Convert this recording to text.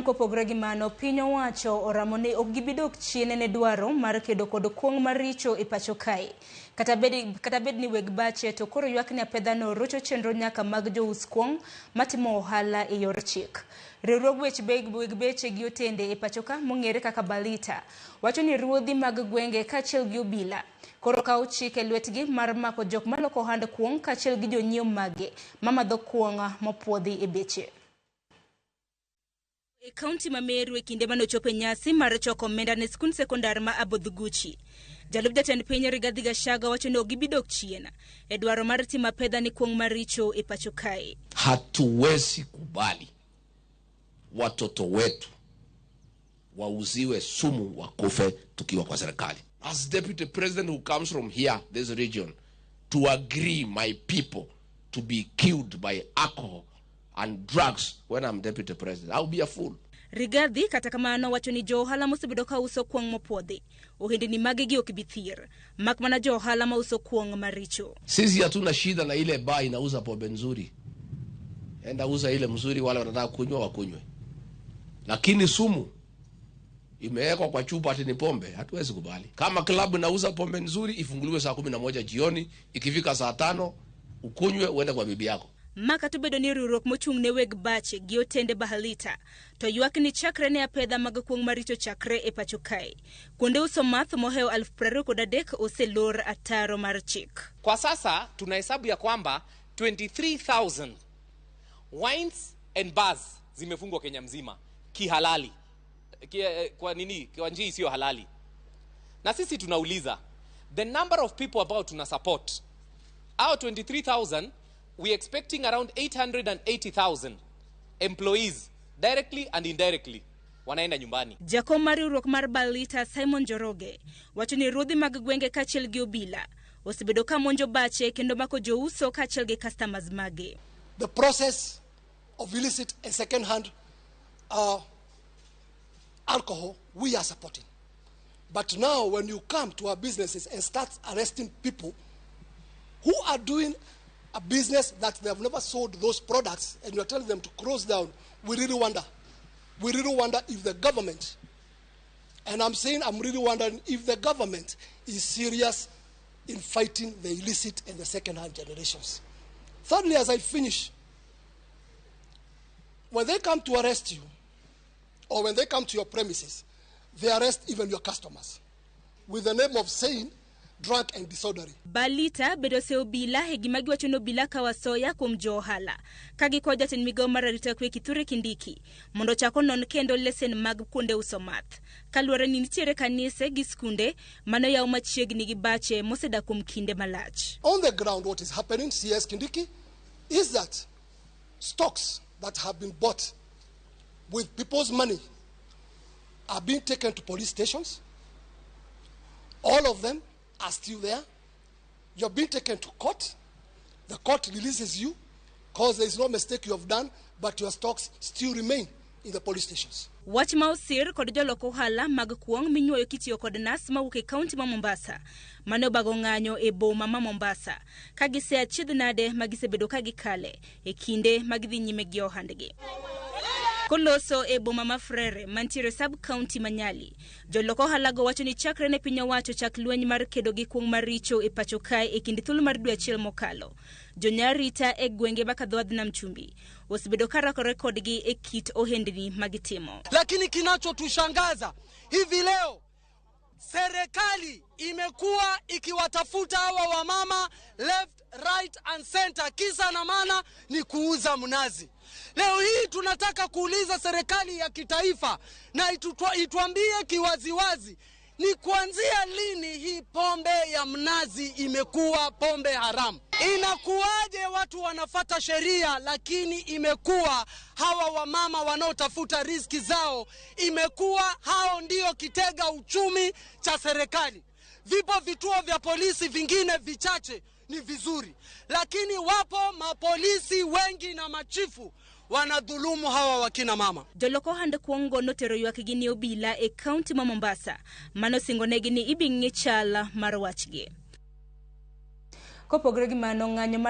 Kopogore gi mano, piny owacho oramo ni ok gibi dok chien ne dwaro mar kedo kod kuong' maricho e pacho kae. Kata bed ni weg bache to koro ywak ni apedhano rocho chenro nyaka mag jous kuong' matimo ohala e yor chik. Riwruog weg beche gi otende e pacho ka mong'ere kaka Balita wacho ni ruodhi mag gwenge kaachiel gi obila koro kawo chik e lwetgi mar mako jok maloko ohand kuong' kaachiel gi jonyiewo mage mamadho kuong' mopuodhi e beche. E kaunti ma Meru e kinde mane ochopo e nyasi mar choko omenda ne skund sekondar ma Abodhguchi. Jalup jatend piny Rigathi Gachagua wacho ni ok gibi dok chien e dwaro mar timo apedha ni kuong' maricho e pacho kae. Hatuwezi kubali watoto wetu wauziwe sumu wakufe tukiwa kwa serikali. As deputy president who comes from here, this region, to agree my people to be killed by alcohol and drugs when I'm deputy president, I'll be a fool. Rigathi kata kamano wacho ni jo ohala mosebedo ka uso kuong' mopuodhi ohendni maggi ok bi thir mak mana jo ohala mauso kuong' maricho. Sisi hatuna shida na ile baa inauza pombe nzuri, enda uza ile mzuri, wale wanataka kunywa wakunywe, lakini sumu imewekwa kwa chupa ati ni pombe, hatuwezi kubali. Kama klabu inauza pombe nzuri, ifunguliwe saa 11 jioni, ikifika saa 5 ukunywe uende kwa bibi yako. Ma kata obedo ni riwruok mochung' ne weg bache gi otende Bahalita to ywak ni chakre ne apedha mag kuong' maricho chakre e pacho kae. Kuonde uso math mohewo 23,000 oselor ataro mar chik. Kwa sasa tunahesabu ya kwamba 23,000 wines and bars zimefungwa Kenya mzima kihalali. Kwa nini? Kwa njia isiyo halali. Na sisi tunauliza the number of people ambao tuna support our 23,000, we expecting around 880,000 employees directly and indirectly wanaenda nyumbani. Jakom mar riwruok mar Balita Simon Njoroge wacho ni ruodhi mag gwenge kaachiel gi obila osebedo ka monjo bache kendo mako jouso kaachiel gi customers mage. The process of illicit and second-hand alcohol we are supporting. But now when you come to our businesses and start arresting people who are doing a business that they have never sold those products and you are telling them to close down, we really wonder. We really wonder if the government, and I'm saying I'm really wondering if the government is serious in fighting the illicit and the second-hand generations. Thirdly, as I finish, when they come to arrest you, or when they come to your premises, they arrest even your customers with the name of saying drunk and disorderly. Balita bedo se obila e gima giwacho ni obila kawo asoya kuom jo ohala ka gikwayo jatend migao mar arita kwe Kithure Kindiki mondo ochak onon kendo lesen mag kuonde uso math kaluwore ni nitiere kanise gi skunde manoyaw machiegni gi bache mosedak kuom kinde malach. On the ground, what is happening, CS Kindiki, is that stocks that have been bought with people's money are being taken to police stations. All of them are still there. You're being taken to court. The court releases you because there is no mistake you have done, but your stocks still remain in the police stations. Wach ma osir kod jolok ohala mag kuong' minyuoyo kitiyo kod nas mawuok e kaunti ma Mombasa mane obago ng'anyo e boma ma Mombasa ka gisea achiedh nade ma gisebedo ka gikale e kinde ma gidhi nyime gi ohandgi. Koloso e boma ma Frere mantiere sub county ma Nyali, jolok ohalago wacho ni chakre ne piny owacho chak lweny mar kedo gi kuong' maricho e pacho kae e kind thuolo mar dwe achiel mokalo. Jonyarita e gwenge ma Kadhowadh Nam Chumbi osebedo ka rakore kodgi e kit ohendni magitimo. Lakini kinachotushangaza hivi leo serikali imekuwa ikiwatafuta hawa wamama left, right and center, kisa na maana ni kuuza mnazi. Leo hii tunataka kuuliza serikali ya kitaifa na ituambie kiwaziwazi ni kuanzia lini hii pombe ya mnazi imekuwa pombe haramu? Inakuwaje watu wanafata sheria lakini imekuwa hawa wamama wanaotafuta riziki zao imekuwa hao ndio kitega uchumi cha serikali? Vipo vituo vya polisi vingine vichache ni vizuri, lakini wapo mapolisi wengi na machifu wanadhulumu hawa wakina mama. Jolok ohand kuong'go notero ywakgi ne obila e kaunti ma Mombasa manosingonegi ni ibing'i chal mar wachgi. Kopogore gi mano, ng'anyo mar